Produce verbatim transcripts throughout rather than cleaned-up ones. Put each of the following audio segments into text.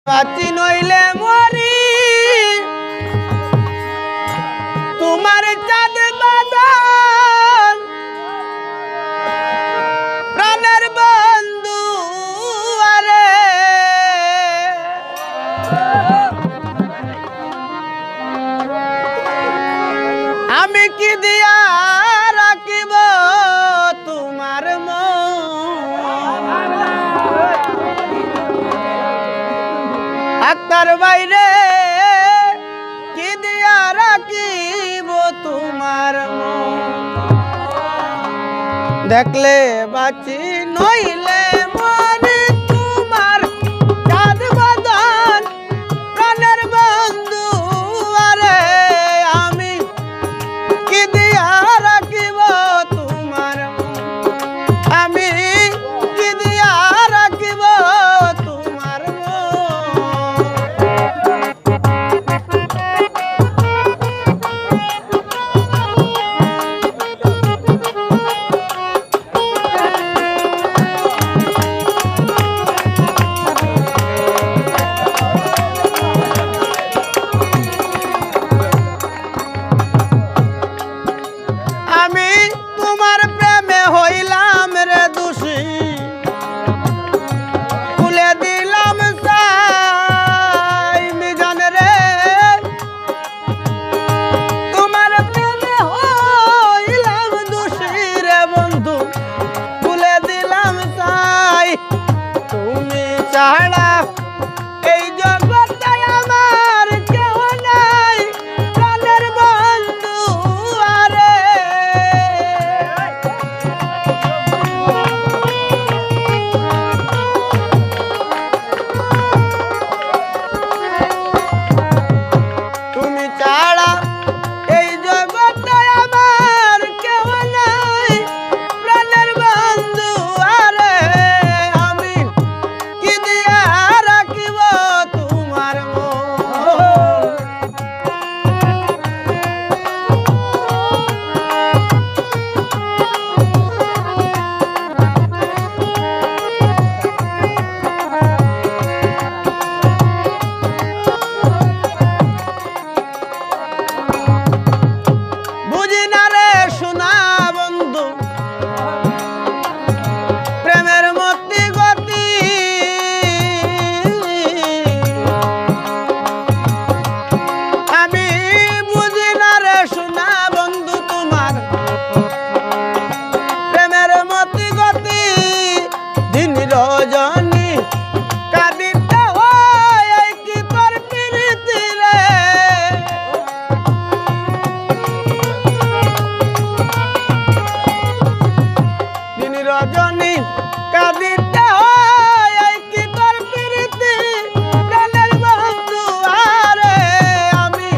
বাঁচি নইলে মরি, তোমার চাঁদ বাঁধন প্রাণের বন্ধু। আরে, আমি কি দিয়া রাখিব তোমার মন? আক্তার ভাইরে, কি দিয়া রাখিব তোমার মন? দেখলে বাঁচি নইলে মরি, তোমার চাঁদ বাঁধন প্রাণের বন্ধু। আরে, আমি কি দিয়া রাখিব তোমার মন? আমি কি দিয়া রাখিব তোমার মন? আমি তোমার প্রেমে হইলাম রে দোষী, খুলে দিলাম সাই মিজান রে। তোমার প্রেমে হইলাম দোষী রে বন্ধু, খুলে দিলাম সাই। তুমি ছাড়া এই জগতে আমার কেউ নাই, প্রাণের বন্ধু। আরে, তুমি ছাড়া এই জগতে আমার কেউ নাই, প্রাণের বন্ধু। আরে, আমি কি দিয়া রাখিব তোমার মন? বুঝি না রে সোনা বন্ধু, প্রেমের মতি গতি। আমি বুঝি না রে সোনা বন্ধু তোমার প্রেমের মতি গতি। দিন রজনী কাঁদিতে হয় এই কি তোর পিরিতি রে। দিন রজনী কাঁদিতে হয় এই কি তোর পিরিতি, প্রাণের বন্ধু। আরে, আমি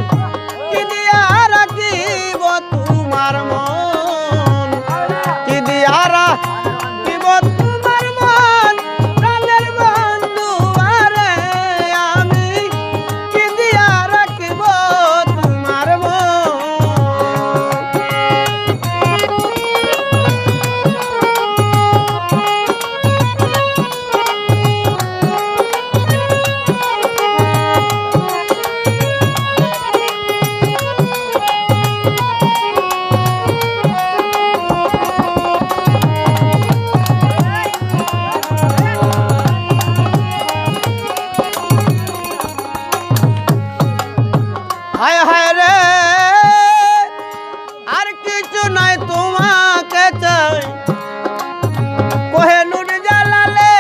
কি দিয়া রাখিব তোমার মন? কি দিয়া রাখিব তোমার মন, প্রাণের বন্ধু? আরে, আমি কি দিয়া রাখিব তোমার মন? হায় হায় রে, আর কিছু নাই তোমাকে চাই, কোহিনূর জালালে।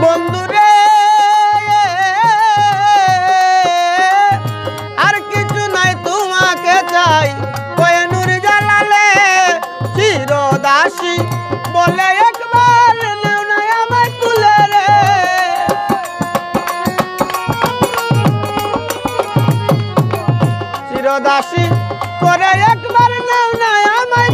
বন্ধুরে, আর কিছু নাই তোমাকে চাই, কোহিনূর জালালে। চিরদাসী বলে একবার নেও না আমায় তুলে রে। চিরদাসী করে একবার নেও না আমায়